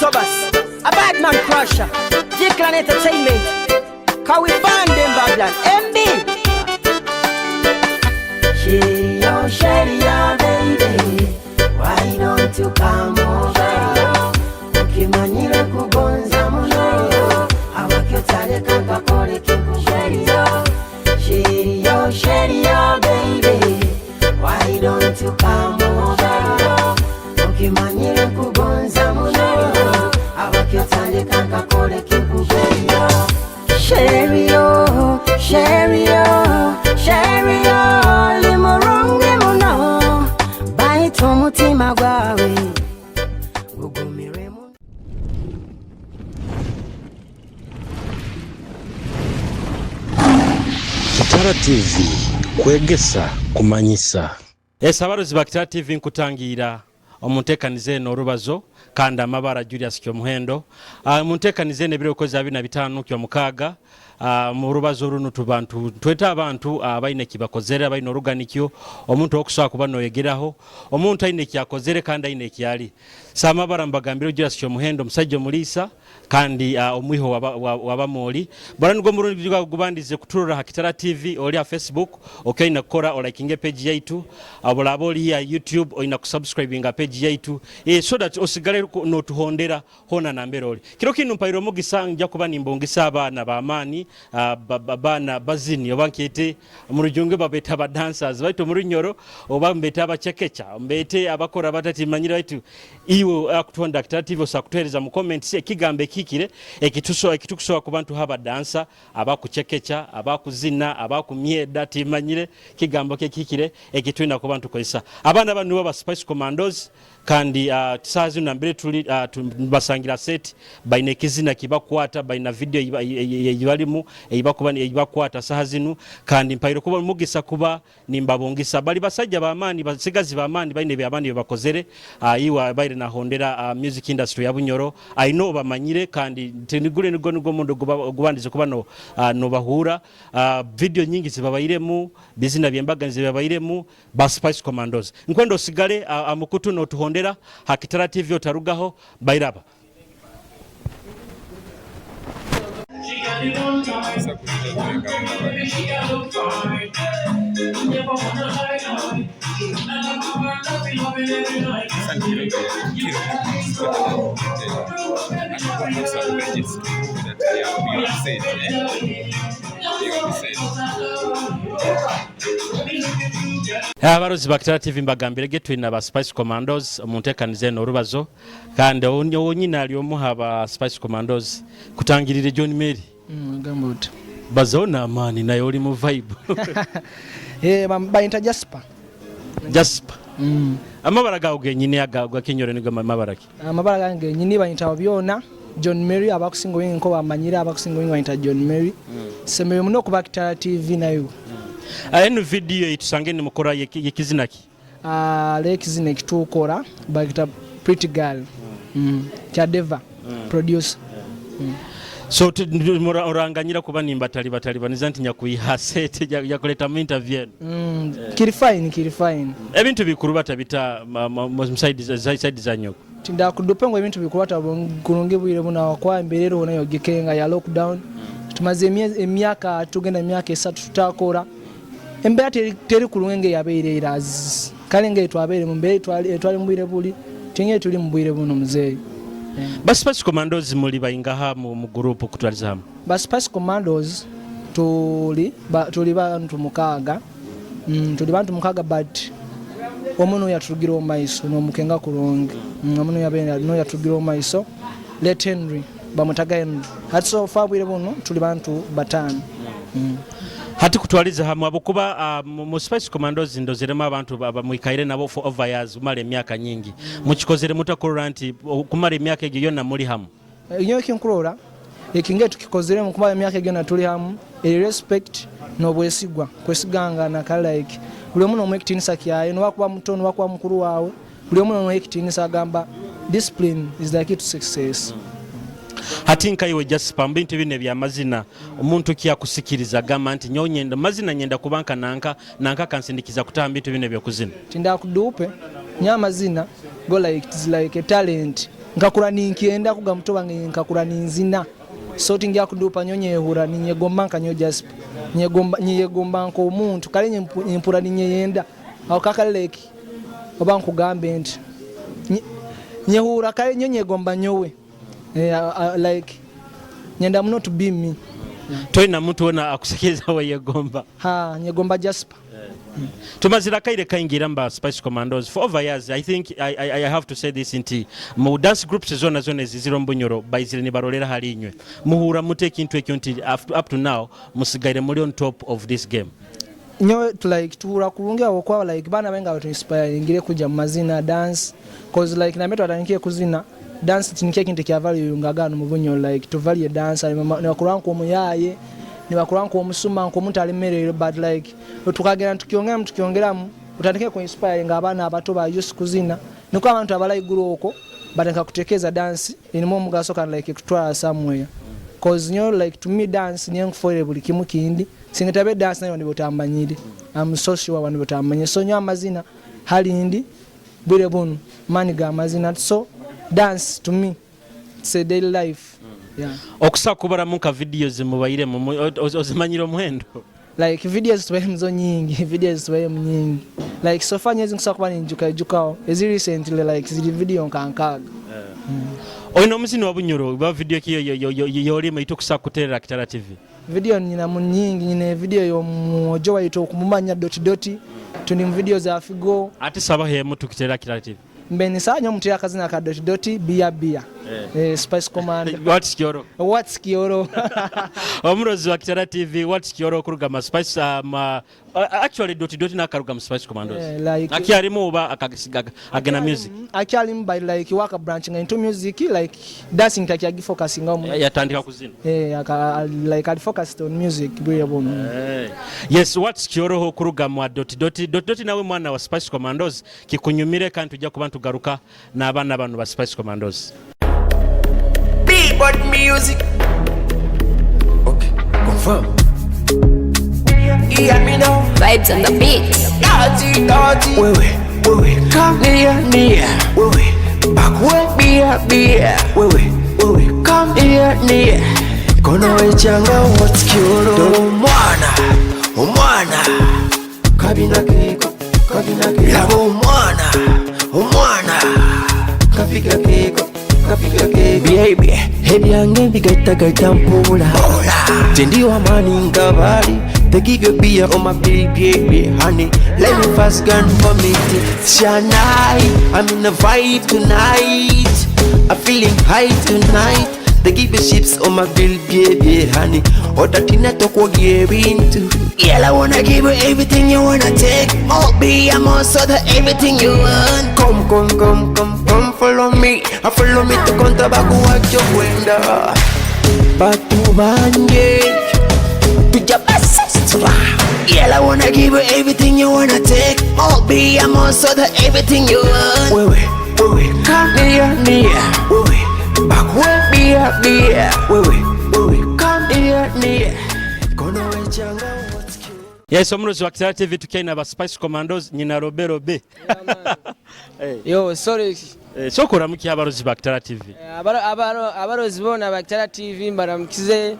Tobas, a bad man crusher, G-Clan Entertainment, Cause we find them Babylon, MB. Sherry, Sherry, baby, why don't you come over? Ukimanyire kugonza muno, awakyotaleka nkakole kikugonza. Sherry, Sherry, baby, why don't you come over? Ukimanyire kugonza muno, awakyotaleka nkakole kikugonza. Sherry, oh, Sherry, oh, Sherry, oh, limurungi muno, baita omutima gwawe gugumiremu. Kitara TV kwegesa kumanyisa. Esabarozi ba Kitara TV nkutangiira omu nteekaniza eno orubazo kandi amabara Julius Kyomuhendo. Mu nteekaniza eno ebiro bikozi 25 Kyomukaaga mu rubazo runu tuba ntweta abantu abaine ekibakozere, abaine oruganikyo, omuntu ow'okusobora kuba noyegeraho, omuntu aine ekyakozere kandi aine ekyali. So amabara mbagambire Julius Kyomuhendo, omusaija omuliisa kandi omwiho w'abamooli. Bora nigwo murundi gwawe gubandize kuturora ha Kitara TV, ori ha Facebook, eki oine kukora olikinge page yaitu, obu ori ha YouTube oine kusubscribinga page yaitu so that osigale notuhondera hoona nambere ori. Kiro kinu mpaire omugisa nja kuba nimbungisa abaana b'amaani, abaana bazini oba nkyete omu rujungu babeeta aba dancers, baitu omu Runyoro oba mbeete abacekeca, mbeete abakora bata timanyire, baitu iwe akutuhondera Kitara TV osobola kutuheereza mu comments ekigambo ekihikire ekitukusobora kuba nituha abadansa, abakucekeca, abakuzina, abakumyeda, timanyire kigambo ki ekihikire ekitwina kuba nitukozesa. Abaana banu nibo ba Spice Commandos. Kandi saaha zinu nambere tuli nibasangira set, baine ekizina kibakwata, baina video eyibalimu eyibakwata saaha zinu, kandi mpaire kuba omugisa kuba nimbabungisa. Bali basajja b'amaani, basigazi b'amaani, baine eby'amaani ebibakozere. Iwe abaire nahondera music industry ya Bunyoro, I know obamanyire, kandi tinigule nigwo nigwo omurundi ogubandize kuba nobahuura. Video nyingi zibabairemu, bizina by'embaganiza bibabairemu, Ba Spice Commandos. Nkwenda osigale amukutu notuhondera ha Kitara TV otarugaho bairaba. Abarozi ba Kitara TV mbagambire ge twina ba Spice Commandos omu nteekaniza eno orubazo, kandi owonyini ali omu ha ba Spice Commandos kutangirire John Mary. Gamba oti. Bazaho n'amaani naye oli mu vibe. Bayita Jasper. Jasper. Amabara gawe genyini aga Kinyoro nigo mabara ki? Amabara gange genyini bayita byona John Mary, abakusinga obwingi nko bamanyire, abakusinga obwingi bayita John Mary. Semereire muno okuba Kitara TV nayo. Enu video eitusange nimukora yekizina ki? Ekizina ekitukora bakita Pretty Girl. Kya Deva producer. So oranganyira kuba nimbatalibatalibaniza nti nyakwiha sente yakuleta mu interview eno. Kiri fine, kiri fine. Ebintu bikurubata bita mu side za nyoko? Tindakudupe ngu ebintu bikurubata kurungi bwire buno kwa embeera eriho nayo gikenga ya lockdown. Tumaze emyaka tugenda emyaka 3 tutakora. Embeera teri kurungi ngeyabaire ira, kale ngeye twabaire mu mbeera etwali mu bwire buli tinge tuli mu bwire buno muzeeyi. Ba Spice Commandos muli baingaha mu group kutwaliza hamu? Ba Spice Commandos tuli bantu mukaaga. Tuli bantu mukaaga, but omu nuyo yaturugira omu maiso nomukenga kurungi. Omu nuyo yaturugira omu maiso, late Henry, bamwetaga Henry. Hati so far bwire buno tuli bantu 5. Hati kutwaliza hamu abukuba mu Spice Commandos ndozeremu abantu bamwikaire nabo for over years, kumara emyaka nyingi. Mukikozere mutakurora nti kumara emyaka egyo yonna muri hamu? Nyowe ekinkurora ekinge tukikozeremu kumara emyaka egyo yonna tuli hamu, eri respect n'obwesigwa, kwesigangana, kale like buli omu nomuha ekitinisa kyaye, nowakuba muto nowakuba mukuru wawe, buli omu nomuha ekitinisa, agamba discipline is the key to success. Hati nkaiwe Jasper, mu bintu bino ebyamazina, omuntu kyakusikiriza agamba nti nyowe nyenda mazina, nyenda kuba nka nanka nanka akansindikiza kutaha mu bintu bino ebyokuzina? Tindakudupe nyowe amazina go like it is like a talent. Nkakura ninkyenda kuga muto wange, nkakura ninzina, so tingyakudupa. Nyo nyehura ninyegomba nka nyo Jasper, nyegomba, nyeyegomba nk'omuntu. Kale nyempura ninyeyenda aho kakaleki oba nkugambe nti nyehura kale nyo nyegomba nyowe. Like nyenda muno to be me. Tolina muntu wona akusikiriza weyegomba? Ha, nyegomba Jasper. Tumazire akaire kaingira mba Spice Commandos for over years. I think I have to say this nti mu dance groups zona zona ezizira omu Bunyoro baizire nibarolera hali inywe. Muhura mute ekintu ekyo nti up to now musigaire muri on top of this game? Nyowe like tuhura kurungi aho kwaba like bana benga batuinspiringire kuja mu mazina, dance, cause like nambe twatandikiye kuzina dance tinikyo ekintu ekya value ngagano mu Bunyoro. Like to value dance, nibakura nk'omuyaye, nibakura nk'omusuma, nk'omuntu alemererwe, but like tukagenda tukyongeramu, tukyongeramu, utandike ku inspiring abaana abato ba youth kuzina, niko abantu abalaiguru okwo batandika kutekeeza dance erimu omugaso kandi like ekutwara somewhere, cause nyo like to me dance niyo nkufoire buli kimu kindi. Singa tabe dance nayo wandi butamanyire, I'm so sure wandi butamanyire. So nyo amazina halindi bwire bunu mani ga mazina, so dance to me it's a daily life, yeah. Okusa kubaramu nka videos mubairemu, ozimanyire omuhendo? Like videos tubairemu zo nyingi, videos tubairemu nyingi. Like so far nyezi nkusobola kuba ninjuka ijukaho ezi recently, like ziri video nka 60. Olina omuzini wa Bunyoro ba video ki yolimu itukusa kuterera Kitara TV? Video nyina mu nyingi. Nyina video y'omwojo waitu okumumanya doti doti, tuli mu video za Figo. Ate saba hemu tukiterera Kitara TV. Mbe nisanya omutera akazina ka doti doti bia bia, Spice Command. What's Kyoro? What's Kyoro. Omurozi wa Kitara TV, What's Kyoro, okuruga ma Spice, actually doti doti nakaruga mu Spice Commandos. Like akyalimu oba akagisiga agena music? Akyalimu, by like waka branching into music, like dancing takyagifocusinga mu. Yatandika kuzina. Like ali focused on music bwire buno. Yes, What's Kyoro okuruga mu doti doti. Doti doti nawe mwana wa Spice Commandos, kikunyumire kandi tujja kuba ntugaruka n'abaana bano ba Spice Commandos. Billboard music. Okay, confirm. Hear me now. Vibes on the beat. Dirty, dirty. Wewe, wewe, Come near, near. Wewe, backward, Beer, beer. Wewe, wewe, Come near, near. Kono echanga what's kyoro. Omwana, omwana, kabina keko, kabina keko. Laba omwana, omwana, kafiga keko, kafiga keko. Baby. Ebyange bigattagatta mpola, tendi wamaani nga baali. They give you beer on my baby, baby, honey. Let me fast gun for me. Shine, I'm in the vibe tonight. I'm feeling high tonight. They give you chips on my bill, baby, honey. Otatina tokwogira ebintu. Girl, I wanna give you everything you wanna take. More be, I'm also the everything you want. Come, come, come, come, come, follow me. I follow me to kontabakuwajo kwenda. Batubanje. Tujabasastra. Girl, I wanna give you everything you wanna take. More be, I'm also the everything you want. Wewe, wewe, Come near, near. Wewe, backward, Beer, beer. Wewe, wewe, Come near, near. Kono echanga what's cute. Yes, omurozi wa Kitara TV, tukyaina ba Spice Commandos, nyina robe robe. Yo, sorry. Sooka oramukye abarozi ba Kitara TV. Abarozi bona ba Kitara TV mbaramukize.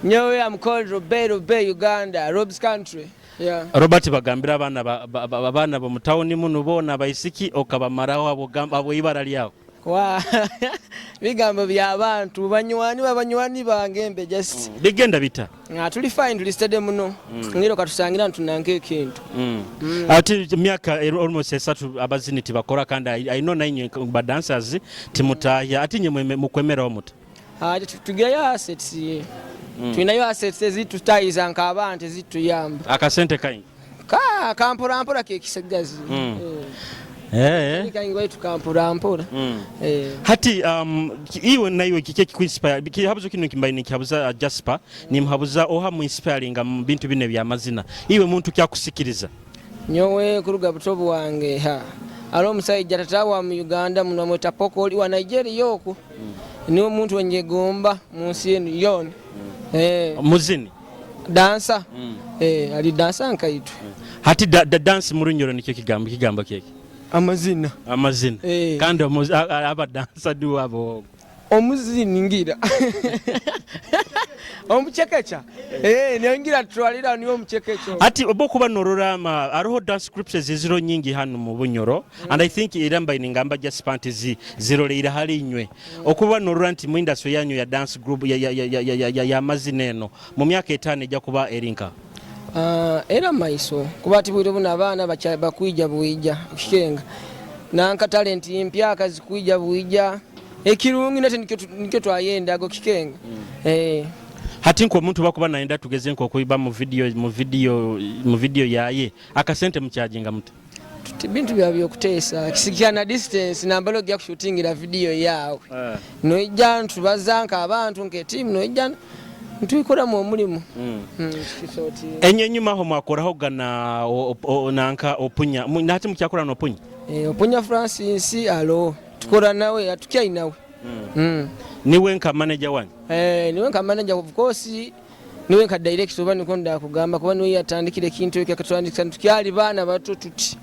Nyowe am called Robe Robe Uganda, Rob's country. Yeah. Robert, bagambira abaana abaana bo mu tawuni muno boona baisiki okabamaraho abo ibara lyawo. Wa bigambo by'abantu banywani babanywani bange mbe just Bigenda bita? Nga tuli fine, tuli steady muno. Ngiro katusangira ntunanka ekintu. Ate myaka almost 3 abazini tibakora kandi I know nainywe ba dancers timutahya, ate nywe mukwemeraho muta? Ah, tugirayo assets. Tulinayo assets ezitutayiza nk'abantu, ezituyamba. Akasente kaingi? Ka kampora mpora kekisigazi. Kaingi waitu kampora mpora. Hati iwe naiwe kike kikuinspire kihabuzo kino kimbaye nikihabuza Jasper nimhabuza oha mu inspiringa mu bintu bine bya mazina, iwe muntu kyakusikiriza? Nyowe kuruga buto bwange ha ali omusajja tata wa mu Uganda muno amweta Poko oli wa Nigeria oku. Niwe omuntu wenyegomba mu nsi eno yona. Muzini? Dansa. Ali dansa nkaitwe. Hati da dance mu Runyoro nikyo kigambo keke? Amazina. Amazina. Eh. Kandi abadansa du abo. Omuzini ngira omucekeca. Eh, ngira tutwalira niwe omucekeca. Ati oba okuba norora ama hariho dance groups eziziro nyingi hano mu Bunyoro, and I think era mbaine ngamba just panti ziroleire hali inywe. Okuba norora nti mu industry yanyu ya dance group ya mazina eno mu myaka 5 ejja kuba erinka. Era maiso kuba ati bwire buno abaana bakwija bwija kikenga nanka talent mpya akazikwija bwija ekirungi nate nikyo twayendago kikenga. Hati nko omuntu bakuba naenda tugeze nko okuiba mu video yaye akasente mukyajinga muti? Tuti bintu bya byokuteesa kisikyana distance nambalo gya kushutingira video yawe. Noija ntubaza nka abantu nke team noija ntwikoramu omulimu. Kisoti. Enye nyuma aho mwakoraho gana nanka Opunya. Nati mukyakora n'Opunya? Opunya Francis alo tukora nawe atukyai nawe. Niwe nka manager wanyu? Niwe nka manager, of course niwe nka director oba niko ndakugamba kuba niwe yatandikira ekintu ekyo akatwandikisa tukyali baana bato tuti.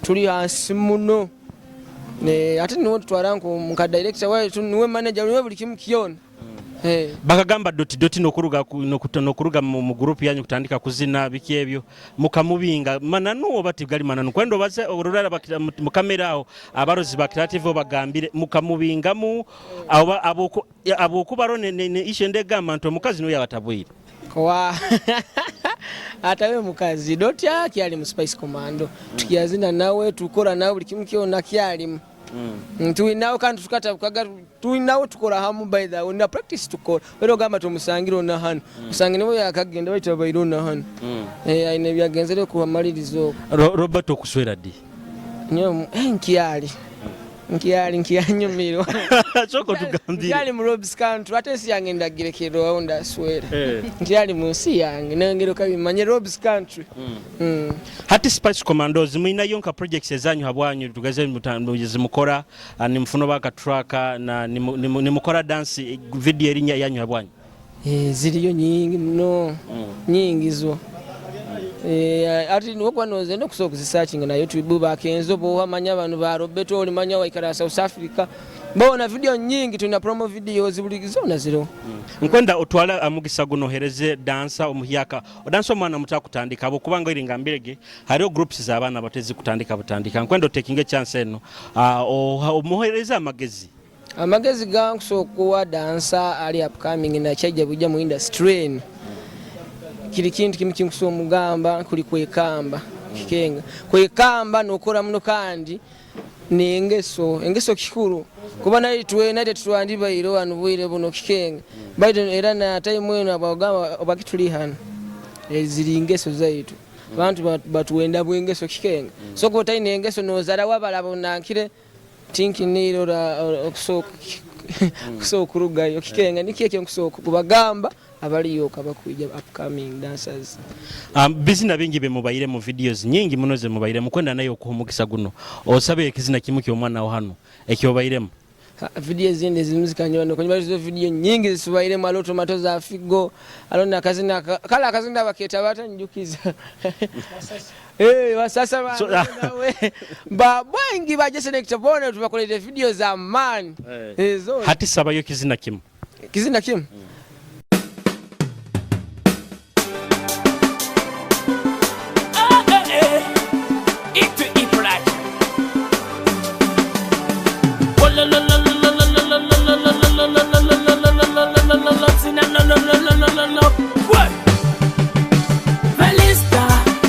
Tuli hansi muno. Ne ate niwe tutwara nka director waitu, niwe manager, niwe buli kimu kyona. Bakagamba Doti Doti nokuruga mu group yanyu kutandika kuzina biki ebyo mukamubinga mananu oba tigali mananu kwendo baze orurara bakira mu kamera aho abarozi ba creative bagambire mukamubingamu abo abo kubaro ne ishende gamba nti omukazi niwe yabatabwire. Kwa atawe mukazi Doti akyali mu Spice Commando. Tukyazina nawe tukora nawe buli kimu kyona kyalimu. Tuinawo kandi tukatabukaga tuinawo tukora hamu, by the way na practice tukora era ogamba tumusangira ona hano. Usanga niwe yakagenda baitu bairo ona hano. Aine byagenzere kuhamaliriza okwo. Robert okuswera di? Nyo, nkyali nkyali nkyanyumirwa. Soko tugambire. Nkyali mu Robs Country ate ensi yange ndagirekerwa awo ndaswera. Nkyali mu nsi yange nengero kabimanye Robs Country. Hati Spice Commandos muinayo nka projects ezanyu habwanyu tugeze zimukora nimfuno baka tracker na nimukora dance video erinya yanyu habwanyu? Ziriyo nyingi muno. Nyingi zo. Ati niwo kwa noze no kusoka kuzisearching na YouTube ba Kenzo bo hamanya abantu ba Roberto olimanya waikara South Africa. Bona video nyingi tuna promo videos buli zona ziro. Nkwenda otwala amugisa guno hereze dansa omuhyaka. Odansa omwana muta kutandika abo kubanga iri ngambirege hariho groups z'abaana batezi kutandika butandika. Nkwenda otakinge chance eno. Omuhereze amagezi. Amagezi gankusobola okuwa dansa ali upcoming na kyajja bujja mu industry eno. Kiri kintu kimu kinkusobola omugamba kuli kwekamba. Kikenga. Kwekamba n'okora muno kandi n'engeso. Engeso kikuru. Kuba naye tuwe naye tetwandibaire wano bwire buno kikenga. Baitu era na time eno abagamba obakituli hano. Ziri ngeso zaitu. Abantu batuwenda bw'engeso kikenga. So ko tayina engeso n'ozala wabala bonankire tinki nirora okusoka okurugayo kikenga nikyo ekyo nkusooka kubagamba abaliyo kabakwija upcoming dancers. Bizina bingi bemubaire mu videos nyingi muno ze mubaire mukwenda nayo okuha omukisa guno osabe ekizina kimu ky'omwana wo hano ekyobairemu. Ha, video ezindi ezimu zikanywa kanywa zo video nyingi zisubairemu alo tomato za figo alo nakazina kala akazina baketa batanjukiza. Wasasa ba nawe ba bwengi ba Jesse bona tubakolere video za man. Zo. Hati sabayo kizina kimu. Kizina kimu. Felista,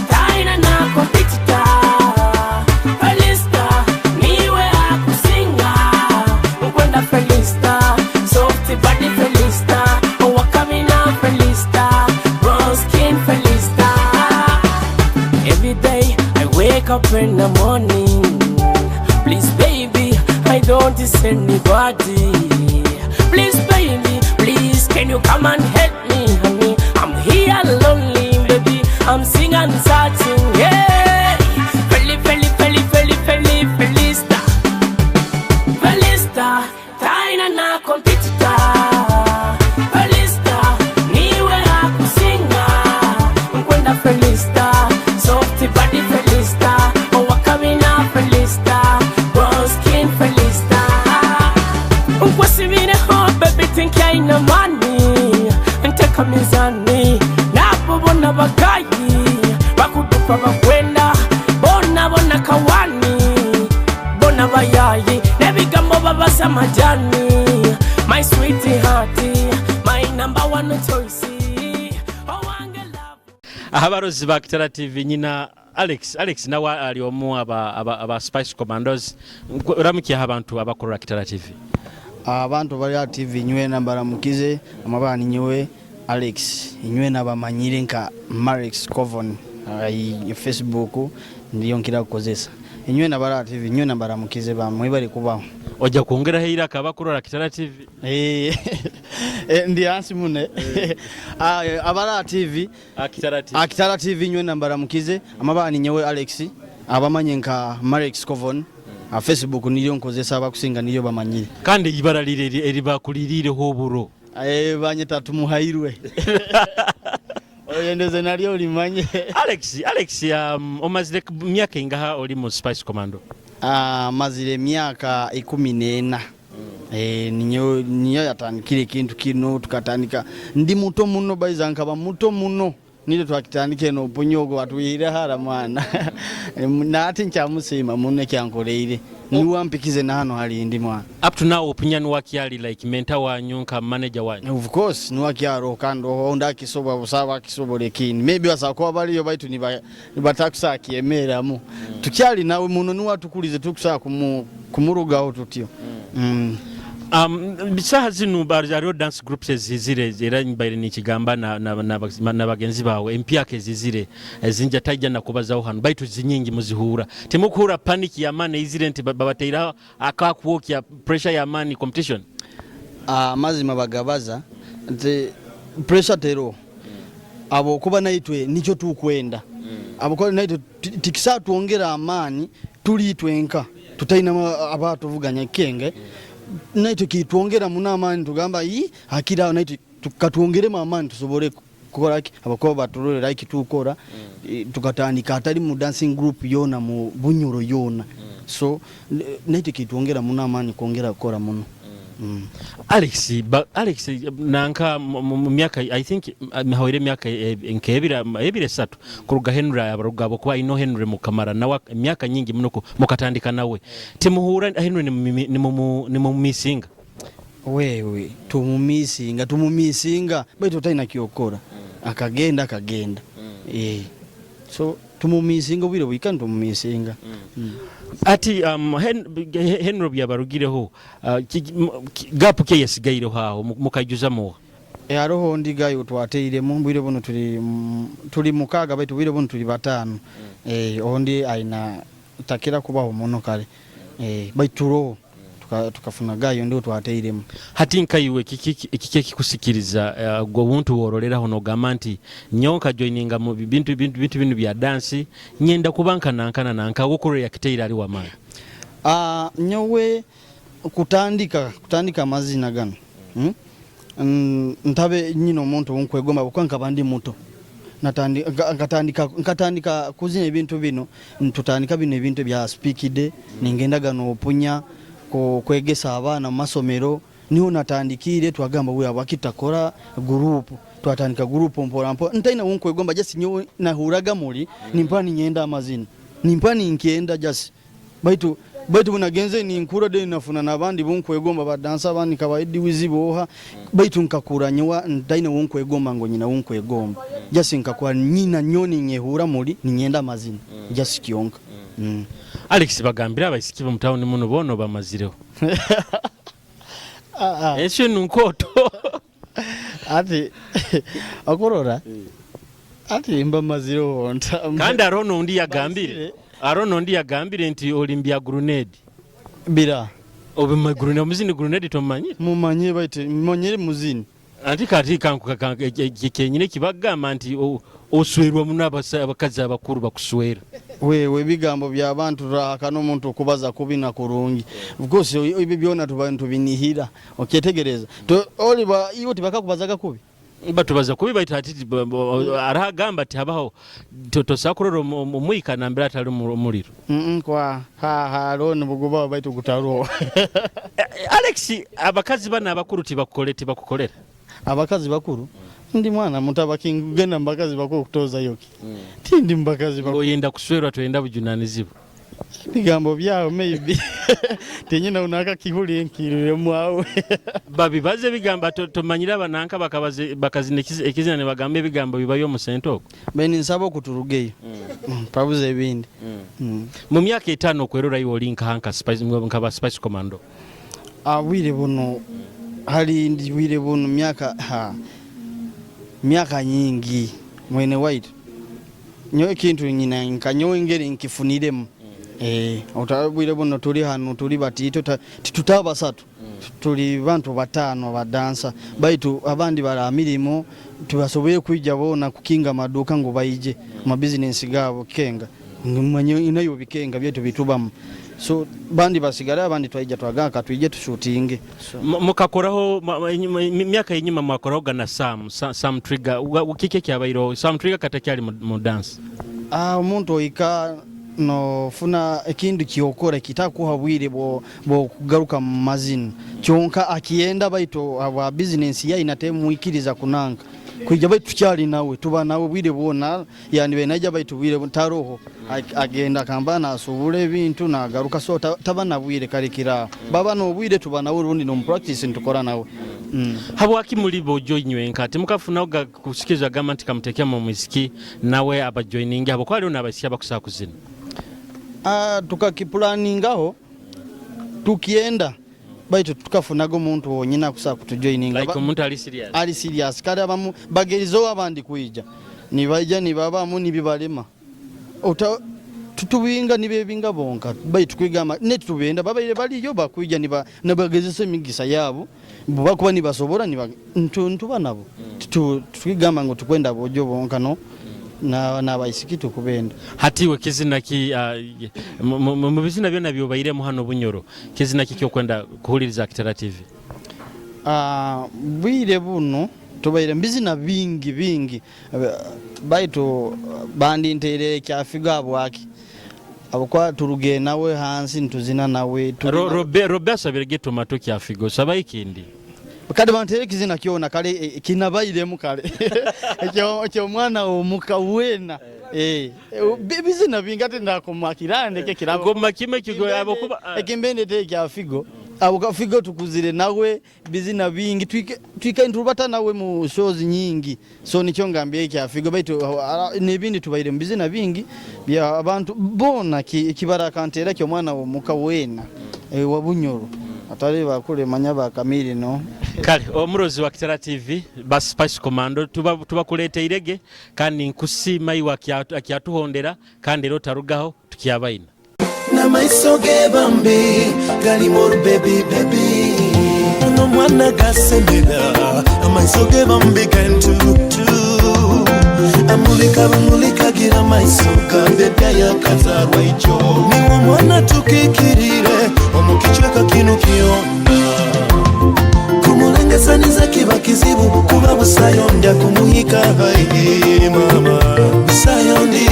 taina na competitor. Felista, niwe akusinga. Nkwenda Felista, soft body Felista, owakamina Felista, brown skin Felista. Every day I wake up in the morning. Please baby, I don't see anybody. Please baby, please can you come and help me, honey? I'm here lonely, baby. I'm singing and searching, yeah. Feli, Feli, Feli, Feli, Feli, Felista. Felista, taina na competitor. Felista, niwe akusinga. Nkwenda Felista, soft body Felista, owakamina Felista, Abayayi n'ebigambo babasa amajani. My sweetheart, my number one choice. Owange love. Abarozi ba Kitara TV, nyina Alex. Alex nawe ali omu aba Spice Commandos. Ramukyaho abantu abakorera Kitara TV. Abantu bali ha TV nywena mbaramukize. Amabani nyowe Alex, nywena bamanyire nka Marex Covon. Facebook ndiyo nkira kukozesa. Nywena bali ha TV nywena mbaramukize, bamwe bali kubaho. Ojja kwongeraho eiraka abakurora Kitara TV. Ndi hansi mune. Abali ha TV. Kitara TV. Kitara TV nywena mbaramukize. Amabani nyowe Alex, abamanye nka Marex Covon. Facebook niyo nkozesa, abakusinga niyo bamanyire. Kandi ibara lire eribakulirireho oburo. Banyeta Tumuhairwe. Oyendeze nalyo limanye. Alex, omazire myaka ingaha oli mu Spice Commando? Mazire emyaka 14. Niyo yatandikire ekintu kino, tukatandika ndi muto muno, baiza nkaba muto muno nile twakitandika eno opunyogo atuire hara mwana. Nati nkyamusiima muno ekyankoleire, niwampikize na hano hali ndi mwana. Up to now opunya niwakyali like mentor wanyu nka manager wanyu? Of course niwakyaro, kandi oho ndakisobola busaba akisobola ekindi maybe basakuba baliyo baitu nibatakusakyemeramu. Tukyali nawe muno, niwatukulize tukusaa kumurugaho tutyo. Saha zino hariho dance groups ezizire, era mbaire nikigamba na bagenzi bawe empyaka ezizire ezinja tajja nakubazaho hano, baitu zinyingi muzihura. Timukuhura panic ya mani ezire nti babateiraho akakwokya pressure ya mani competition? Amazima bagabaza nti pressure tero abo kuba naitwe nikyo tukwenda, abo kuba naitwe tikisa twongera amaani, tuli twenka tutaina abatuvuganya kenge naitwe kitwongera muno amaani, tugamba i akira naitwe katwongeremu amaani tusobole kukola ki abakuba batulolera iki tukora. Tukatandika atali mu dancing group yona mu Bunyoro yona, so naitwe kitwongera muno amaani kwongera kukora muno. Alex, Alex nanka mu myaka, I think hawire emyaka nk'ebiri, ebiri esatu kuruga Henry abarugabo, kuba ino Henry mukamara nawe emyaka nyingi muno mukatandika nawe, timuhura Henry nimumisinga? Wewe tumumisinga, tumumisinga, baitu talina kyokora, akagenda akagenda. So tumumisinga obwire bwika tumumisinga. Ati Henry byabarugireho, gap ke yasigaireho aho mukajuza muwa? Hariho ndi gayo twateiremu bwire buno tuli mukaaga, baitu bwire buno tuli 5. Ondi aina takira kubaho muno kale. Baitu turoho tukafuna gayo ndio twateiremu. Hati nkaiwe kiki ekikusikiriza, gwe obuntu woroleraho nogamba nti nyonka joininga mu bintu bino bya dance, nyenda kuba nka nankana nanka wokurora yakiteire ali wamaani? Nyowe kutandika amazina gano. Ntabe nyina omuntu nkwegomba kuko nkaba ndi muto. Nkatandika kuzina ebintu bino, ntutandika bino ebintu bya speak day, ningendaga nopunya kwegesa abaana mu masomero, niho natandikire. Twagamba we abakitakora group, twatandika group mpora mpora, ntaina nkwegomba, just nyowe nahuraga muri nimpa ninyenda amazina, nimpa ninkenda just baitu bunagenze ninkura de nafuna nabandi bunkwegomba badansa abandi kabaidi wiziboha, baitu nkakura nyowa ntaina wunkwegomba ngo nyina wunkwegomba, just nkakura nyina nyoni nyehura muri ninyenda amazina, just kyonka. Alex, bagambira abaisiki bo mutawuni muno bono bamazireho. Ensi nunkoto. Ati akorora ati mba mazireho nta. Kandi hariho n'ondi yagambire. Bazire. Hariho n'ondi yagambire nti olimbya grenade. Bira. Obima grenade, omuzini grenade tomanyire? Mumanye, baitu mumanyire muzini. Anti kati kenyine kibagamba nti oswerwa muno, abakazi abakuru bakuswera. Wewe ebigambo by'abantu rahakana omuntu okubaza kubi na kurungi. Of course ebyo byona tuba ntubinihira. Okyetegereza. Oliba iwe tibakakubazaga kubi. Batubaza kubi, baitu ati arahagamba ati habaho tosakurora omwika nambere atali omuliro. Kwa ha ha roni buguba baitu gutaruho. Alex, abakazi bana abakuru tibakukole tibakukolera? Abakazi bakuru ndi mwana muto, kingenda mu bakazi bakuru kutoza yoki, tindi mu bakazi bakuru. Oyenda kuswerwa, toyenda bujunanizibwa. Bigambo byawe maybe tinyina unakakihuli nkiriremu awe. Babibaze ebigambo tumanyire abananka bakazina ekizina nibagamba ebigambo bibayo omu sente okwo. Beni nsaba okuturugeyo. Pabuze ebindi. Mu myaka 5 okwerora iwe oli nkaha nka Spice, nka ba Spice Commando? Bwire buno hali ndi bwire buno myaka ha myaka nyingi mwene waitu. Nyowe ekintu nyina nka nyowe engeri nkifuniremu. Bwire buno tuli hanu tuli batiito titutaba basatu. Tuli bantu 5 abadansa baitu abandi bari mirimo tubasoboye kwija bona kukinga amaduka ngu baije mu business gabo kenga manye nayo bikenga byetu bitubamu so bandi basigara abandi twaija twagaka twije tushutinge so. Mukakoraho myaka yenyuma mwakoraho gana Sam Trigger kiki kyabairo Sam Trigger katakyali mu dance. Omuntu oika no funa ekintu kyokora kitakuha bwire bwo kugaruka mu mazina kyonka akienda baitu aba business yayi natemwikiriza kunanka kwija baitu tukyali nawe tuba nawe bwire bwona yani benaija baitu bwire taroho agenda kamba nasubula ebintu nagaruka so taba na bwire karekira baba no bwire tuba nawe rundi no practice ntukora nawe. Habwaki muri bojo inywenka timukafuna kusikiza gamba nti kamutekea mu muziki nawe aba joining abo kwali nabasiya bakusa kuzina. Tukakiplanningaho tukienda baitu tukafunaga omuntu wonyina kusa kutujoininga like omuntu ali serious ali serious kale abamu bagerizo abandi kuija nibaija nibabamu nibibalema ota tutubinga nibebinga bonka baitu kwigama netubenda babaire baliyo bakuija niba nabagezesa emigisa yabo bakuba nibasobora niba ntuba nabo twigamba ngo tukwenda bojo bonka no na nabaisiki tukubenda hatiwe kizina ki mu bizina byona byobairemu hano Bunyoro kizina ki kyokwenda kuhuliriza Kitara TV? Bwire buno tubaire bizina bingi bingi baitu bandi nterere kyafiga bwaki abukwa turuge nawe hansi ntuzina nawe Robe asabire geto mato kyafigo saba ikindi kale bantere kizina kyona kale kinabairemu kale ekyo mwana omuka wena bizina binga ndakomakirande ke kirabo goma kime kigo abo kuba ekimbende te kyafigo abo kafigo tukuzire nawe bizina bingi twike ntubata nawe mu shows nyingi so nicyo ngambye kyafigo baitu nibindi tubaire mu bizina bingi bya abantu bona kibara kantera kyo mwana omuka wena wa Bunyoro atari bakule manya bakamiri no kale omurozi wa Kitara TV ba Spice Commando tubakuleta irege kandi nkusima iwa kyatuhondera kandi rero tarugaho tukyabaina na maiso ge bambi gali more baby baby ono mwana gasemera amaiso ge bambi gentutu amulika bamulika gira maiso gambe byayakazarwa icho niwo mwana tukikirire omukichweka kinu kiona kumulengesaniza kiba kizibu kuba busayo ndya kumuhika hai mama busayo ndi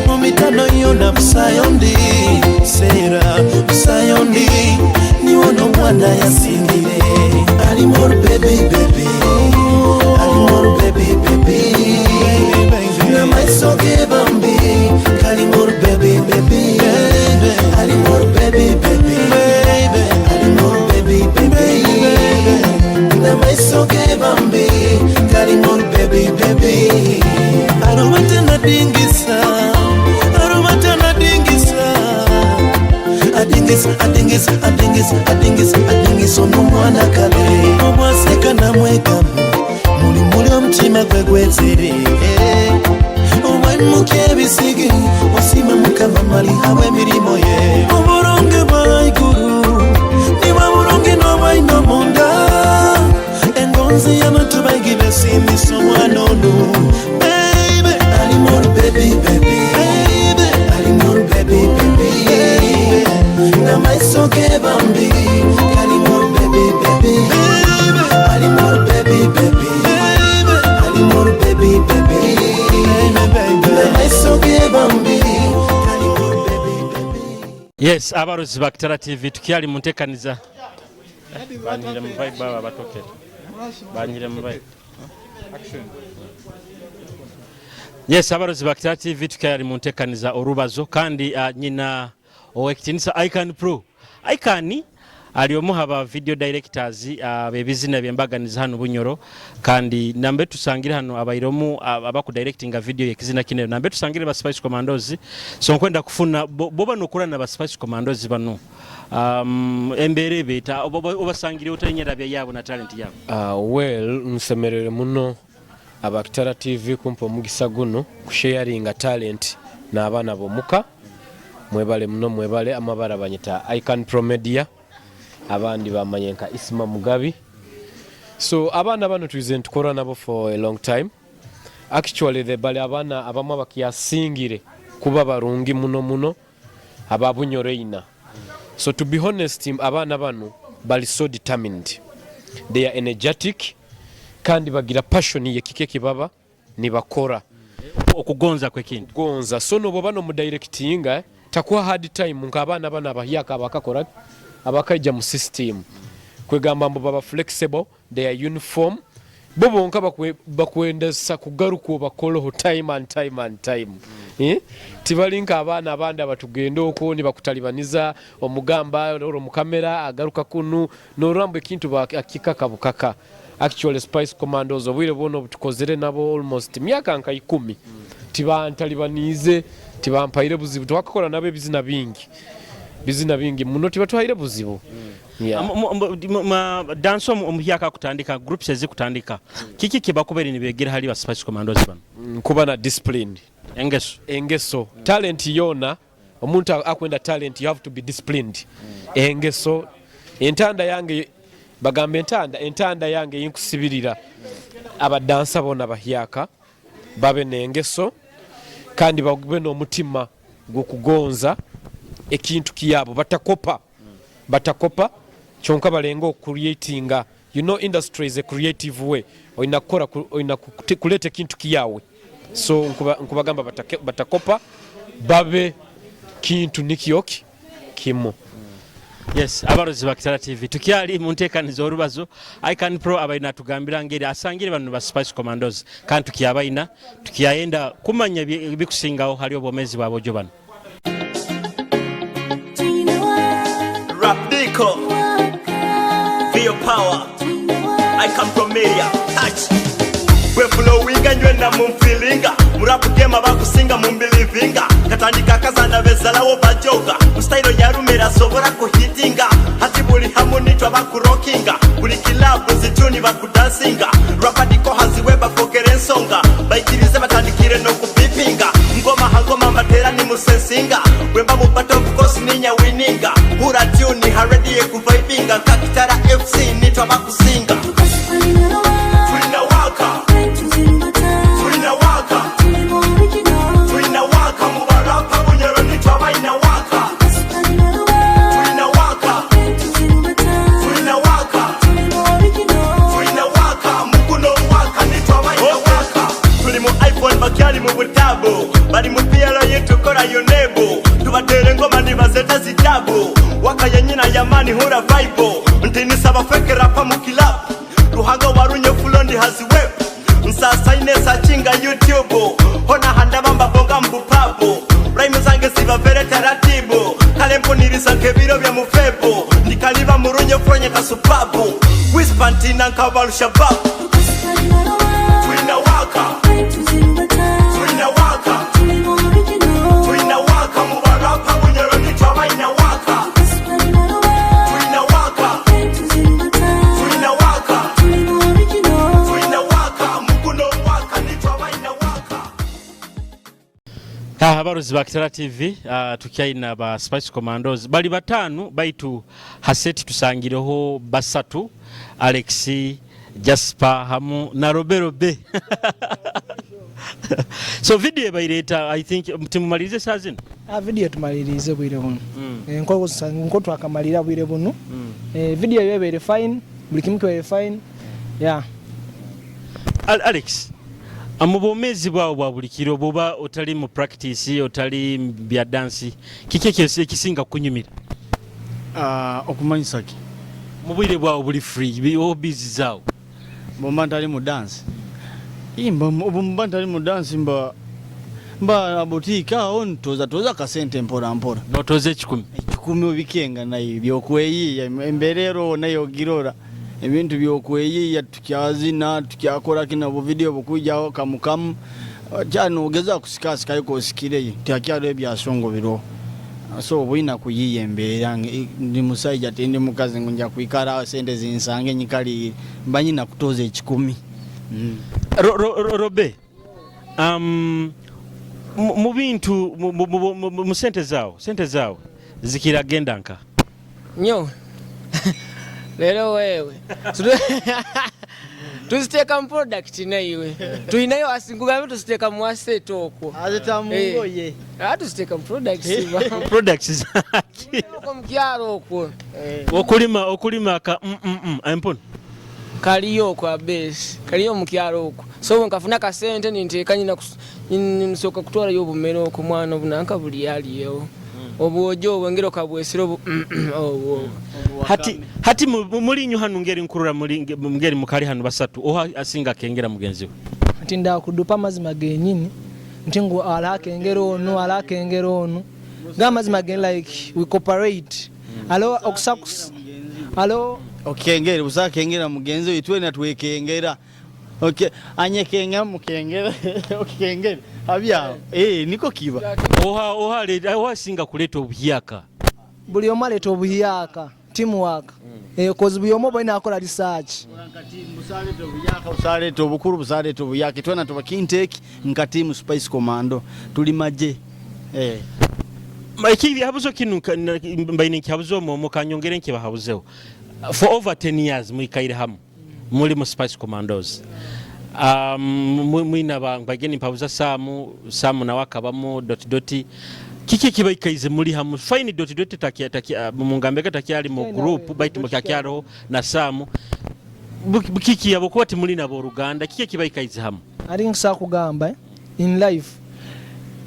mu mitano yona busayo ndi sera busayo ndi niwono mwana yasingire ali more baby baby ali more baby baby na maiso ge bambi kali more baby baby ali more baby baby ali more baby baby na maiso ge bambi kali more baby baby arubata na dingisa arubata na dingisa adingisa adingisa adingisa adingisa adingisa ono mwana kale obwaseka namwekamu muli muli omutima gwe gwezere obwemuka ebisige osima mukama mali habwe emirimo ye oburungi bwa iguru nibwa burungi n'obwaina omunda engonzi y'abantu baigi besiimisa omwana onu baby ali more baby baby ali more baby baby na maiso ge bambi kali more baby baby ali more baby baby ali more baby baby na maiso ge bambi kali more baby baby. Yes, abarozi ba Kitara TV tukyali mu nteekaniza. Banyire mu vibe aba batokera. Banyire mu vibe. Yes, abarozi ba Kitara TV tukyali mu nteekaniza orubazo kandi nyina Owekitinisa Ican Pro. Ican ali omu ha ba video directors ab'ebizina by'embaganiza hanu Bunyoro, kandi nambere tusangire hanu abaire omu abakudirectinga video y'ekizina kinu nambere tusangire ba Spice Commandos. So nkwenda kufuna boba nokora na ba Spice Commandos banu, embeera ebeeta obasangire ota enyerabya yaabo na talent yaabo? Well, nsemerere muno aba Kitara TV kumpa omugisa gunu kusharinga talent n'abaana b'omuka. Mwebale muno, mwebale. Amabara banyita Ican Pro Media, abandi bamanye nka Isma Mugabi. So abaana bano twize nitukora nabo for a long time. Actually the bali abaana abamu abakyasingire kuba barungi muno muno aba Bunyoro ina. So to be honest, abaana banu bali so determined, they are energetic, kandi bagira passion y'ekika ekibaba nibakora. Okugonza kw'ekintu. Gonza. So noboba nomudirectinga takuha hard time nk'abaana bano abahyaka abakakora abakaija mu system. Kwegamba mbu baba flexible, they are uniform, bo bonka bakwendesa kugaruka obakoloho time and time and time. Eh? Tibali nk'abaana abandi abatugenda okwo nibakutalibaniza, omugamba oro mukamera agaruka kunu norora mbu ekintu akikaka bukaka. Actually Spice Commandos obwire bwona obutukozere nabo almost myaka nka 10 tibantalibaniize, tibampaire buzibu. Twakakora nabo ebizina bingi, bizina bingi muno, tibatuhaire buzibu. Yeah. Danso omuhyaka akutandika, groups ezikutandika, kiki kibakubaire nibegera hali ba Spice Commandos bano? Kuba na discipline, engeso, engeso, talent yona. Omuntu akwenda talent, you have to be disciplined. Engeso, entanda yange bagamba entanda yange yinkusibirira abadansa bona bahyaka babe n'engeso kandi babe n'omutima gw'okugonza ekintu kiyabo, batakopa kyonka balenga okucreatinga. You know, industry is a creative way, oyina kukora, oyina kuleta ekintu kiyawe. So nkubagamba batakopa, babe kintu nikyo kimu. Yes, abarozi ba Kitara TV, tukyali mu nteekaniza orubazo. Ican Pro abaine atugambira ngeri asangire bano ba Spice Commandos, kandi tukyabaina tukyayenda kumanya ebikusingaho hali obwomezi bwa bojo bano. Rap Dico, Vio Power, I come from media, touch. Bwe flowinga nywena mumfilinga, murapu game abakusinga mumbilivinga, katandika kazana bezalawo bajoga, mu style yarumira sobora kuhitinga, hati buli hamu nitwa bakurokinga, buli kilabu zituni bakudansinga, rapadiko haziwe bafokera ensonga, baikirize batandikire no kubipinga, ngoma hangoma mbatera ni musensinga, wemba mu battle of course ninya wininga, hura tune harediye kuvibinga, kakitara FC nitwa bakusinga. Tulina waka, tulina waka, tulina waka, mu barapa Bunyoro nitwa baina waka. Tulina waka, tulina waka, tulina waka, muguno waka nitwa baina waka. Tuli mu iPhone bakyali mu butabu, bali mu PL yetukora yonebu, tubatera engoma nibazeta zitabu, waka yenyina yamani hura vibe, ntinisaba fake rapa mu club, ruhanga warunye fulo ndi haziweb, nsasaine sachinga YouTube, hona handaba mbabonga mbupabu, rhyme zange ziba very taratibu, kale mpuniriza nk'ebiro bya mufebu, ndikaliba murunye fronye kasupabu, whisper ntina nkabarushababu. Tulina waka, tulina waka, tulina waka, mu barapa Bunyoro nitwa baina waka. Tulina waka, tulina waka, tulina waka, muguno waka nitwa baina waka. Abarozi ba Kitara TV, tukyaina ba Spice Commandos bali batanu, baitu haseti tusangireho basatu, Alex, Jasper hamu na Robero B. So video ebaireta, I think timumalirize saa zino. Ah, video tumalirize bwire buno. Eh, nko twakamalira bwire buno. Eh, video yo ebeere fine, buli kimu kibeere fine, yeah. Alex, mu bwomeezi bwawo bwa buli kiro, bwoba otali mu practice, otali mu bya dansi, kiki ekisinga kukunyumira? Ah, okumanyisa ki? Mu bwire bwawo buli free, hobbies zaawo. Bwemba ntali mu dance, obu mba ntali mu dance mba Mba boutique aho ntoza toza akasente mpora mpora. Notoza ekikumi? Ekikumi obikenga nayo byokweyiiya embeera eroho nayo ogirora ebintu byokweyiiya tukyazina tukyakora ki na buvidiyo bukwijaho kamu kamu kyali nogeza kusikasikayo kosikireyo tihakyaliho ebyasongo biroho so oba kuyiiya embeera ndi musaija tindi mukazi ngu nja kwikara aho sente zinsange nyikaliire mba nyina kutoza ekikumi. Robe, mu bintu mu sente zaawe, sente zaawe zikira genda nka nyo leero wewe tuziteeka mu product naiwe tulinayo nkugambe tuziteeka mu asset okwo azita mu ngoye. Tuziteeka mu products Products zaki? Okwo mu kyalo okwo. Okulima ka empunu Kaliyo okwo abesi kaliyo mu kyalo okwo, so bwe nkafuna kasente ninteeka nyina nsooka kutwalayo obumere okwo mwana obunanka buli aliyewo obwojo obwo engeri okabwesera obu obwo. Hati muli nyu hanu ngeri nkurura muli ngeri mukali hanu basatu oha asinga kengera mugenzi we? Nti ndakudupa amazima genyini nti ngu alakengera onu alakengera onu ga amazima gen like we cooperate alo okusakus alo. Okengera busa kengera mugenzi we twena twekengera. Okay, anyekenga mukengera okengera abyaho niko kiba. Oha asinga kuleta obuhyaka? Buli omu aleeta obuhyaka, teamwork. Cause buli omu oba akola research. Busaleta obuyaka, busaleta obukuru, busaleta obuyaka twena tuba kinteki nka team Spice Commando tuli maje. Ekihabuzo kinu mbaine nkihabuze omwo kanyongere nkibahabuzeho. For over 10 years mwikaire hamu muri mu Spice Commandos. Mwina bageni mpabuza Samu nawe akabamo dot dot. Kiki kibaikaize muri hamu? Fine dot dot takia mungambeka takyali mu group baitu mukyakyaro na Samu. Kiki yabo kuba timuli nabo oruganda, kiki kibaikaize hamu? Ari nkusa kugamba in life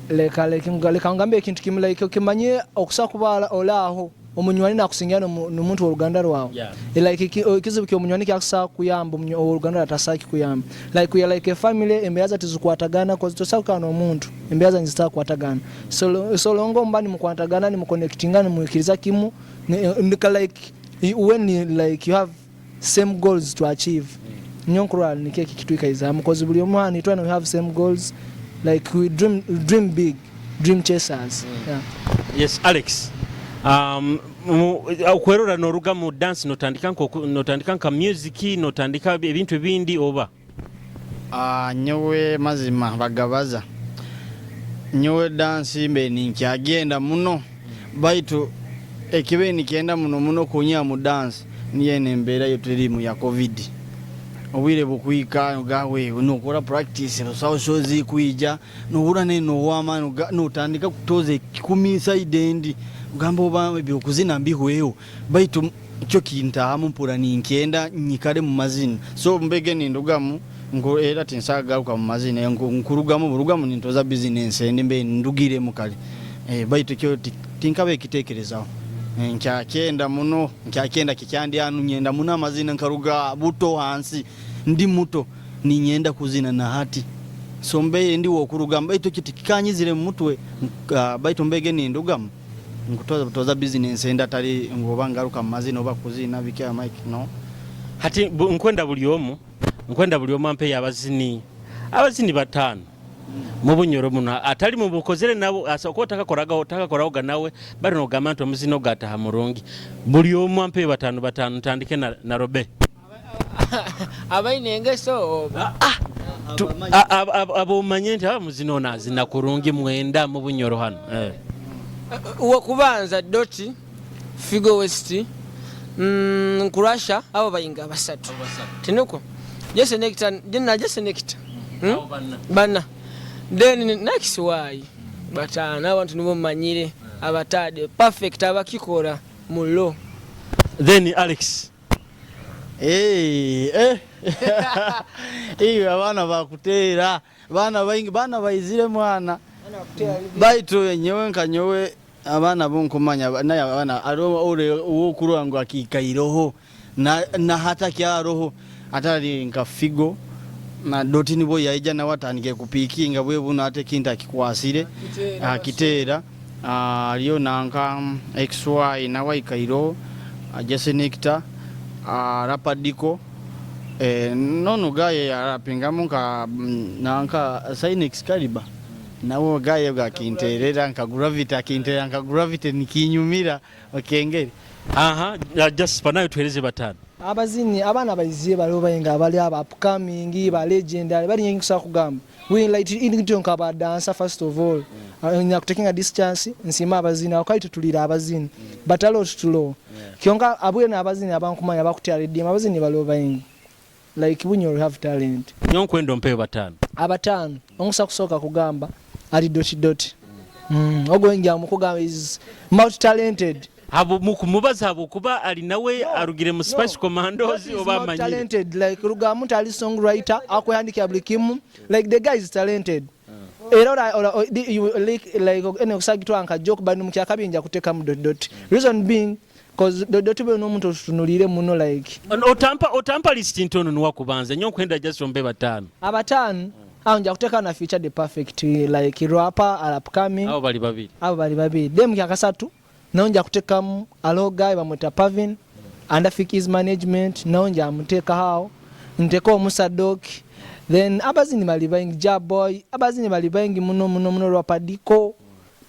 leka ngambe ekintu kimu like okimanye okusa kuba olaho omunywani nakusingira n'omuntu w'oruganda rwawe. Like ekizibu ky'omunywani kyakusa kuyamba ow'oruganda atasaki kuyamba. Like we are like a family, embeera zaitu zikwatagana cause tosa kukana n'omuntu embeera zanyu zitakwatagana. So longo mba nimukwatagana nimuconnectinga nimwikiriza kimu like when like you have same goals to achieve. Nyo nkurwa nikyo eki kitwikaiza hamu cause buli omu hano itwena we have same goals, like we dream big, dream chasers. Yeah. Yes, Alex. Okwerora noruga mu dance notandika nka music notandika ebintu ebindi oba? Nyowe mazima bagabaza nyowe dance mbe ninkyagenda muno baitu ekibe nikyenda muno muno kunya mu dance niyo embeera yo turimu ya covid. Obwire bukwika gawe nokora practice busaho shows kwija nohura neno wama notandika kutoza ekikumi side endi ugamba oba ebyokuzina mbihweho baitu kyo kintahamu mpura ninkyenda nyikare mu mazina so mbege nindugamu ngu era tinsagaruka mu mazina nkurugamu burugamu nintoza business endi mbe ndugire mukali baitu kyo tinkabe ekitekerezaho. Nkyakenda muno nkyakenda kikyandi anu nyenda muno amazina nkaruga buto hansi ndi muto ninyenda kuzina na hati so mbe ndi wokurugamu baitu kyo tikikanyizire mu mutwe baitu mbege nindugamu nkutoza butoza business enda atari ngu oba ngaruka mu mazina oba kuzina bikya mic no. Hati nkwenda buli omu ampe abazini batano mu Bunyoro muno atali mu bukozere nabo asobola takakoraga nawe bari nogamba nti omuzino gataha murungi buli omu ampe batano batano ntandike na Robe. Abaine engeso oba? Abo omanye nti aba muzino ono azina kurungi mwenda mu Bunyoro hano. Uwakubanza Doti Figo West, Nkurasha abo bayinga basatu. Tinuko Jesse Nectar, jina Jesse Nectar. Bana. Then next why batano abantu nibo manyire abatade perfect abakikora mulo. Then Alex. Iyo abana bakutera, bana baingi, bana baizire mwana. Baitu nyowe nka nyowe abana bonkumanya naye abana aro ore uwokurwa ngo akikairoho na hata kyaroho atari nka Figo. Na Doti nibwo yaija nawe atandikire kupiikinga bwe buno ate ekintu akikwasire akiteera. Hariyo nanka XY nawe aikaireho, Jesse Nectar, Rapadiko, n'onu guy arapingamu nka nanka Saine Excalibur nawe guy ogu akinteerera nka Gravity akinteerera nka Gravity nikinyumira okengeri. Aha Jasper nawe tuhereze bataano. Abazini abaana baizire bariho baingi abari aba upcoming ba legendary bari nkusobola kugamba we like itwe nka ba dancer first of all nyina kutakinga this chance nsiime abazini aho kare tutulire abazini but hariho tuturoho kyonka abwenu abazini abankumanya bakutera redimu abazini bariho baingi like bunyoro have talent. Nyowe nkwenda ompeyo bataano. Abataano onkusobola kusooka kugamba ari doti doti ogwo ngya mukugamba is multi talented. Mukumubaza habwokuba ali nawe arugire mu Spice Commandos oba amanyire? Talented like rugamu nti ali songwriter akwehandikira buli kimu like the guy is talented era ora ora you like like ene okusagitwa nka joke but mukyakabi nja kutekamu dot dot reason being cause dot dot bwe n'omuntu otutunulire muno like otampa otampa list ntono nuwa kubanza nyo nkwenda just ombe batano abatano awo nja kuteka na feature the perfect like rapper are upcoming abo bali babiri abo bali babiri dem kyakasatu Nawe nja kutekamu aloho guy bamweta Pavin under Fikis management nawe nja mutekaho awo nteke omusa Doc then abazini bali baingi Ja boy abazini bali baingi muno muno muno Rapadiko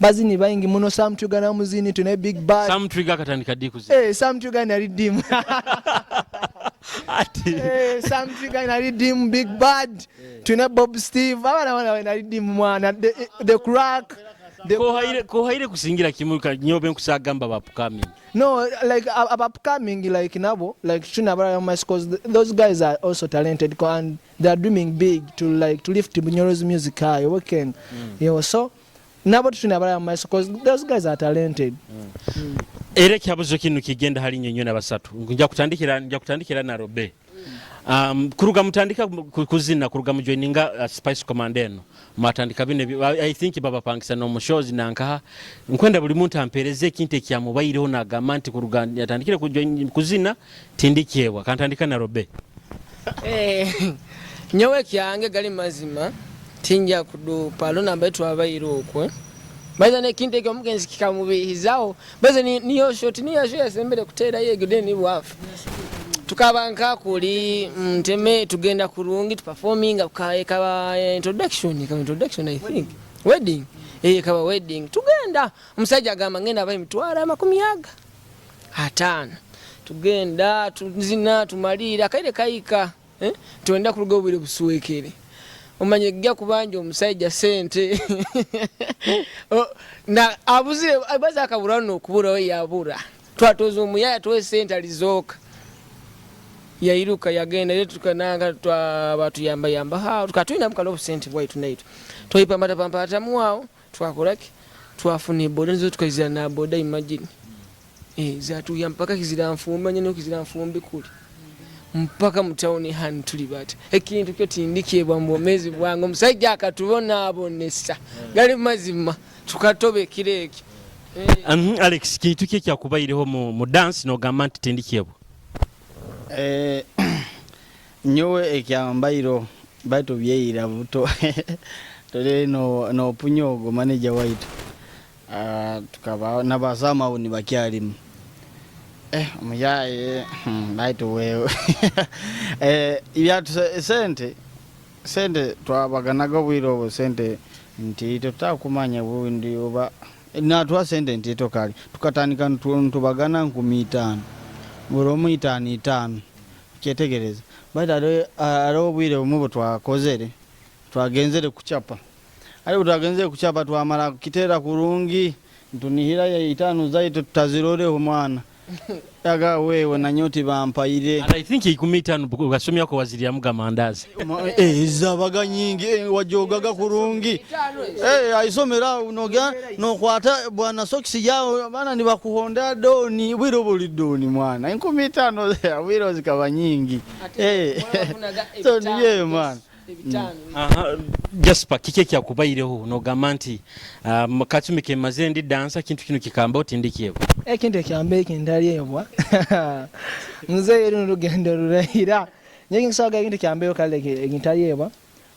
bazini baingi muno Sam Trigger na muzini tune Big Bad Sam Trigger akatandika di kuzina eh Sam Trigger nali dim ati eh Sam Trigger nali dim Big Bad tune Bob Steve abana bana nali dim mwana the crack Kohaire kusingira kimu nyobe nkusagamba ba upcoming. No, like upcoming like nabo like tuna bara my cause those guys are also talented and they are dreaming big to like to lift Bunyoro's music high working. You know, so nabo tuna bara my cause those guys are talented. Era ekyabuzo kinu kigenda hali nyonyo na basatu. Nja kutandikira nja kutandikira na Robe. Kuruga mutandika kuzina kuruga mujoininga Spice Command eno mwatandika bino I think babapangisa no mushozi nankaha nkwenda buli muntu ampereze ekintu ekyamubaireho nagamba nti kuruga yatandikire kuzina tindikyewa kantandika na Robe. Nyowe kyange gali mazima tinja kudupa lona mbaye twabaire okwe baiza nekintu ekyo omugenzi kikamubihizaho baiza niyo shoti niyo sho yasembere kutera yego then bwafu tukaba nkakuli nteme tugenda kurungi tuperforming kaba introduction kaba introduction I think wedding kaba wedding tugenda omusajja agamba ngenda abaye mitwaro amakumi aga atano tugenda tuzina tumalira kaire kaika twenda kuruga obwire buswekere omanye gya kubanja omusajja sente na abuzire baza akabura no kubura yabura twatoza omuyaya tuwe sente alizoka yairuka yagenda ile tukananga twabatuyamba yamba ha tukatwina mukalo sente bwaitu naitu twipambata pampata muwao twakoraki twafuna boda nizo tukaizira na boda imagine zatuya mpaka kizira nfumba nyene kizira nfumbi kuli mpaka mutauni hani tuli bati ekintu kyo tindikie bwa mbomezi bwangu omusajja akatubona abonesa gali mazima tukatobe kireki. Alex kintu ki ekyakubaireho mu dance nogamba nti tindikiebwa? Nyowe ekyambairo baitu byeira buto tole no punyogo manager waitu tukaba nabasama abo nibakyalimu omuyaye baitu wewe ibyatu sente twabaganaga obwire obwo sente nti tutakumanya bundi oba natwa sente nti tokali tukatandika ntubagana 5,000 buli omu 5,5 kyetegereza baitu hariho obwire bumwe bwe twakozere twagenzere kuchapa ariko twagenzere kuchapa twamara kitera kurungi ntunihira ya 5 zaitu tutaziroreho mwana aga wewe na nyoti bampaire. And I think 15 ugasomya ko waziri amuga mandazi. Zabaga nyingi wajogaga kurungi. Aisomera unoga no kwata bwana socks yao bana nibakuhonda doni bwiro buli doni mwana 15 bwiro zikaba nyingi. So niye mwana. Aha, Jasper kike kyakubaireho nogamba nti kacumi ke maze ndi dansa kintu kino kikamba otindikiebwa. Ekintu ekyambe ekindali ebwa. Mzee eri rugendo rurahira. Nyowe nkisaga ekintu kyambeho kale like ekintayeebwa,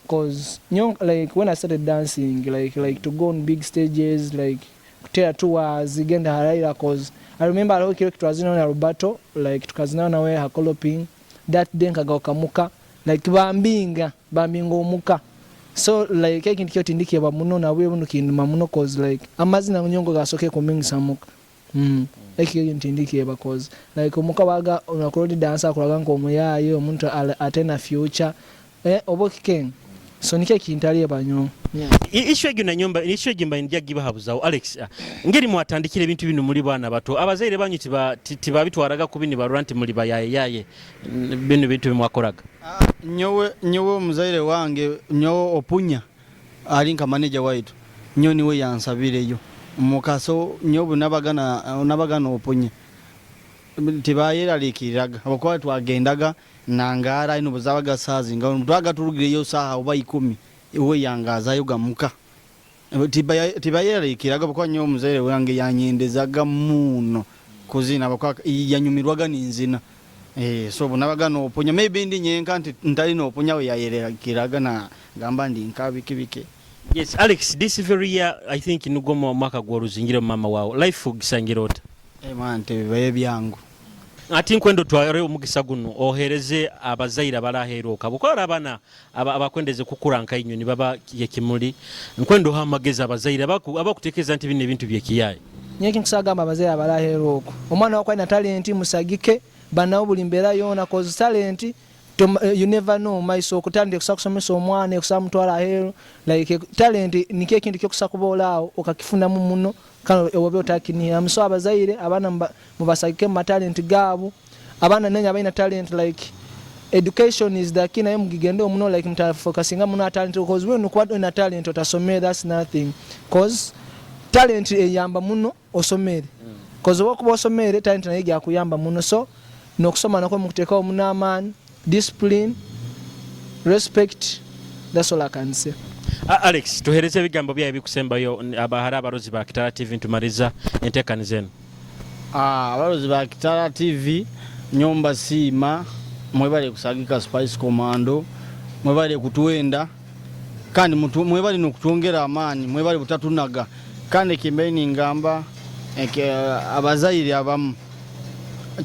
cause nyowe like when I started dancing like to go on big stages, like kutera tours, genda haraira, cause I remember hariho ekiro kitwazinaho na Roberto, like tukazinaho nawe ha Koloping. That day nkagaruka muka like bambinga omuka. So like ekintu kyo tindikyeba muno, nabwe bunu kinduma muno, cause like amazina nyongo gasoke kumbingisa muka. Ekyo ekintu tindikyeba, cause like omuka baga onakurodi dancer akuraga nk'omuyaye, omuntu atena future, oba okikeng. So nikyo ekintalyeba nyo, yeah. Issue egyo nanyomba, issue egyo mba nja gibahabuzawo. Alex, ngeri mwatandikira ebintu bino muli baana bato, abazaire banyu tibabitwaraga kubi nibarora nti muli bayayeyaye bino bintu bimwakoraga? Nyowe omuzaire wange, nyowe opunya ali nka manager waitu, nyowe niwe yansabireyo mukaso. Nyowe nabagana opunya tibayeraliikiriraga habwokuba twagendaga nangara ino buzabaga saazi nga twaga turugireyo saaha oba 10, we yangazayo gamuka. Tibayeraliikiraga habwokuba nyowe omuzaire wange yanyendezaga muno kuzina, habwokuba yanyumirwaga ninzina. So obu nabaga nopunya, maybe ndi nyenka nti ntali nopunya, we yayeraliikiraga na gamba ndi nka biki biki. Yes, Alex, this very year I think nugwo mwaka gw'oruzingire mama wawe, life ogisangira ota? Eh, man, tebibaye byangu. Ati nkwenda otware omugisa guno ohereze abazaire abaraheruka bukora abaana abakwendeze kukura nka inywe nibaba yekimuli. Nkwenda oha amagezi abazaire abakutekereza nti bino ebintu byekiyaye. Nyowe ekinkusagamba abazaire abaraheruka, omwana wako alina talenti, musagike banawo buli mbeera yoona, cause talent you never know maiso okutandika ekusa kusomesa omwana, ekusa mutwara aheeru. Like talent nikyo ekintu kyokusa kuba awo okakifunamu muno kandi obe otakinihiramu. So abazaire abaana mubasagike mu matalenti gaabo. Abaana nenye abalina talent, like education is the key, naye mugigende muno, like mutafocusinga muno talent, because when okuba olina talent otasomere, that's nothing, cause talent eyamba muno osomere, cause oba okuba osomere talent naye gyakuyamba muno. So n'okusoma nakwo mukuteekawo muno amaani, discipline, respect. That's all I can say. Alex, tuhereze ebigambo byawe bikusembayo abahari abarozi ba Kitara TV ntumariza entekaniza eno. Abalozi ba Kitara TV, nyomba siima, mwebale kusagika Spice Commando, mwebale kutwenda kandi mwebale nokutwongera amaani, mwebale butatunaga. Kandi kimbe ningamba abazaire abamu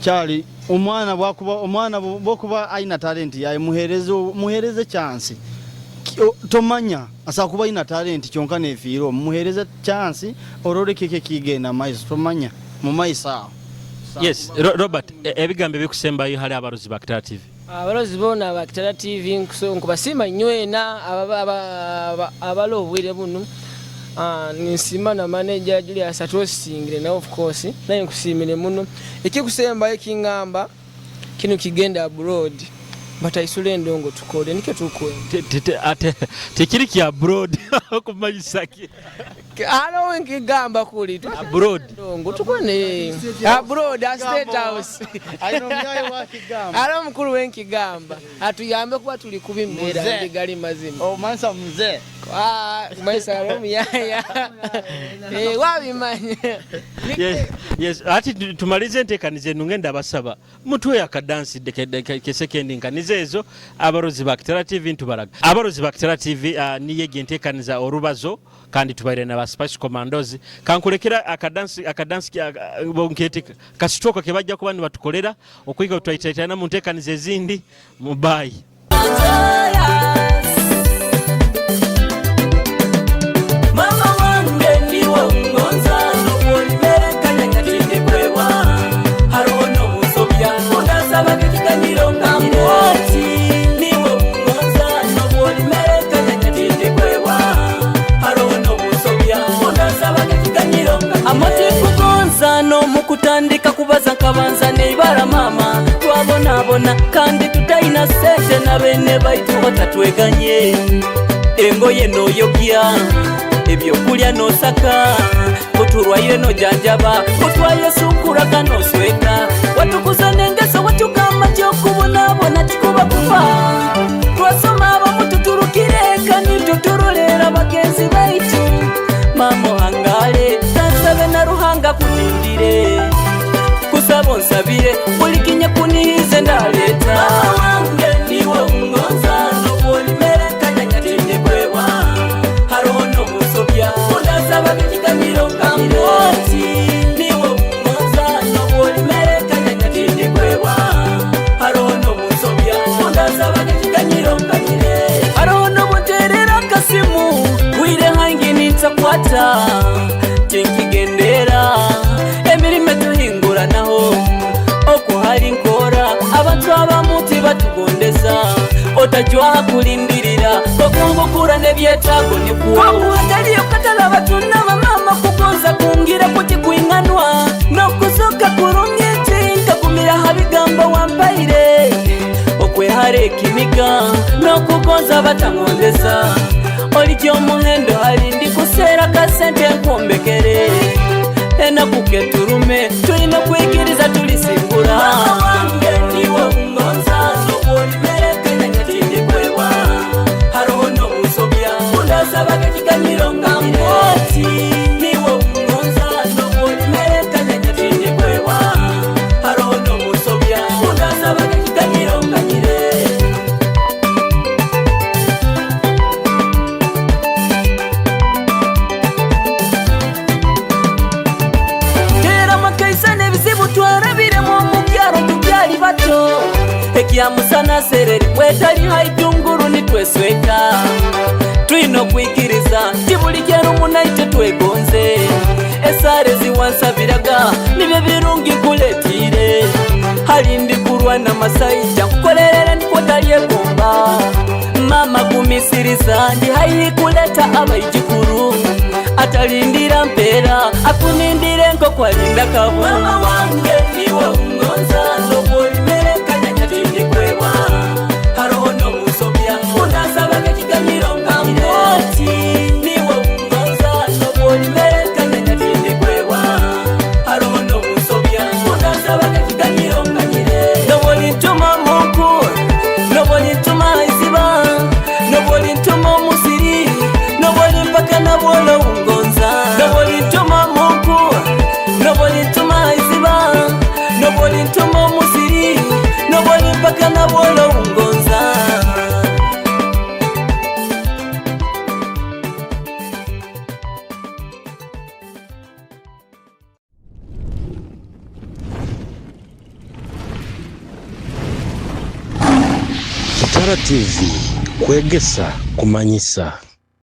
kyali omwana bwakuba omwana bwokuba aina talent yaye, muhereze chance. Tomanya asa kuba aina talent kyonka nefiire, muhereze chance orore keke kigenda maiso, tomanya mu maiso aho. Yes, Robert, ebigambo ebikusembayo hali abarozi ba Kitara TV. Abalozi boona ba Kitara TV, nkubasiima nnyo ena abala obwire buno. Ninsiima na manager Julius atwosingire nawe, of course naye nkusiimire muno. Ekikusembayo kingamba kino kigenda abroad, bataisula endongo tukole nikyo tukwenda. Ate tekiri kya abroad okumanyisa ki? Alo nkigamba kuli Abroad. Ndongo tukone abroad a State House. Aino omyayi wakigamba. Alo omukulu wenkigamba atuyambe kuba tuli kubi mbeera. Mzee. Ndigali mazima. Omansa mzee. Ah, maisa alo omuyaya. Wabimanya. Yes, ati tumalize enteekaniza eno, ngenda basaba mutwe akadansi kesekendi nkaniza ezo abarozi ba Kitara TV ntubalaga. Abarozi ba Kitara TV, niye enteekaniza orubazo kandi tubaire na ba Spice Commandos. Kankulekera akadansi nkete kasitoka kebajja kuba nibatukolera okuyiga twaitaitana mu nteekaniza ezindi. Mubayi. Mama wange niwe ungonza nokuolimerekanya nyatindikwewa hariho n'obusobya undasabaga ekiganyiro ngamwoti niwe ungonza nokuolimerekanya nyatindikwewa hariho n'obusobya undasabaga ekiganyiro. Amati kugonza n'omukutandika kubaza nkabanza neibara mama twabonabona kandi tutaina sente na bene baitu batatweganye engoye noyogya, ebyokulya nosaka, kuturwaire nojanjaba, kutwaye sukuraka nosweka, watukuza nengeso, watugamba kyokubonabona tikuba kufa. Twasoma abamu tuturukireka nituturulera bagenzi baitu. Mama ohangale, tansabe na Ruhanga kunindire kusaba onsabire buli kinya kunihize ndaleta. Mama wange. Kukwebwa tinkigendera emirimo etuhinguranaho okuhali nkora abantu abamu tibatugondeza otajwaha kulindirira okungukura n'ebyetaago nikwo hataliyo katala batunama mama kugonza kungira kukikwinganwa nokusoka kurungi nkakumira ha bigambo wampaire okwehara ekiniga n'okugonza batangondeza olikyo omuhendo halindi kuseera kasente nkwombekere enaku keturume tulina okwikiriza tulisingura. Mama wange niwe ungonza nobwolimerekanyanya tindikwebwa haroho n'obusobya undasabaga ekiganyiro nga mbwoti niwe ungonza nobwolimerekanyanya tindikwebwa haroho n'obusobya undasabaga ekiganyiro nganyire. Tera makaisa n'ebizibu twarabiremu omu byaro tubyali bato ekyamusana sereri bwetali haitunguru nitwesweka twina okwikiriza ti buli kyerumu naite twegonze esare ziwansabiraga nibyo birungi nkuletiire hali ndi kurwana masaija nkukolerere nikwo talyegomba mama gumisiriza ndi haihi kuleta abaijukuru atalindira mpeera akunindire nkokwalinda kabu. Mama wange niwe ungonza nobwolimerekanyanya tindikwebwa haroho n'obusobya undasabaga ekiganyiro nga mbwoti niwe ungonza nobwolimerekanyanya tindikwebwa haroho n'obusobya undasabaga ekiganyiro nganyire nobwolintuma munku nobwolintuma iziba nobwolintuma omusiri nobwolimpaka nabwolo ungonza nobwolintuma munku nobwolintuma iziba nobwolintuma omusiri nobwolimpaka nabwolo ungonza. Kitara TV kwegesa kumanyisa.